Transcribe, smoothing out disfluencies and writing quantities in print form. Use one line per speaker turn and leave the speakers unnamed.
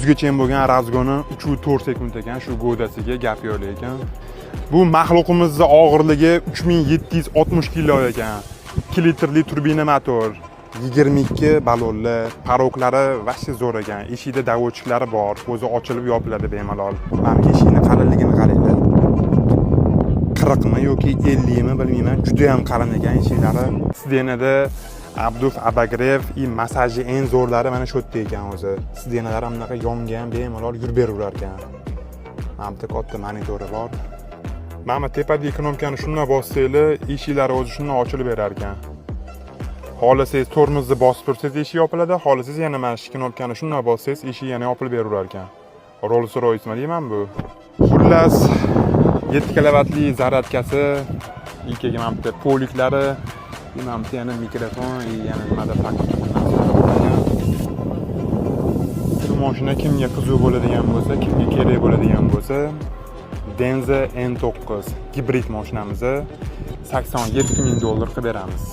Yuzgacha bo'lgan разгон i 3,4 sekund ekan shu godasiga, gap yo'q ekan. Bu maxluqimizni og'irligi 3760 kilo ekan. 2 litrli turbina motor, 22 balonli, порог lari вообще zo'r ekan. Eshikda доводчик lari bor, o'zi ochilib yopiladi bemalol. Mana bu eshikni qalinligini qaranglar. 40mi yoki 50mi, bilmayman, juda ham qalin ekan eshiklari. Сиденье da обдув, обогрев и massaji eng zo'rlari mana shu yerda ekan o'zi. Сиденье lar ham bunaqa yonga ham bemalol yurib beraverar ekan. Mana bitta katta monitori bor. Mana bu tepadagi knopkani shundan bossanglar, eshiklari o'zi shundan ochilib berar ekan. Xohlasangiz, tormozni bosib tursangiz, eshik yopiladi, xohlasangiz, yana mana shu knopkani shundan bossangiz, eshik yana yopilib beraverar ekan. Rolls Royce deyman bu. Xullas, 7 kilovatli zaryadkasi, keyin mana bitta полик lari, mana bitta yana mikrofon, и yana nimadir taqib narsalar bor ekan. Shu mashina kimga qiziq bo'ladigan bo'lsa, kimga kerak bo'ladigan bo'lsa, Denza N9 gibrid mashinamizni 87 ming dollar qilib beramiz.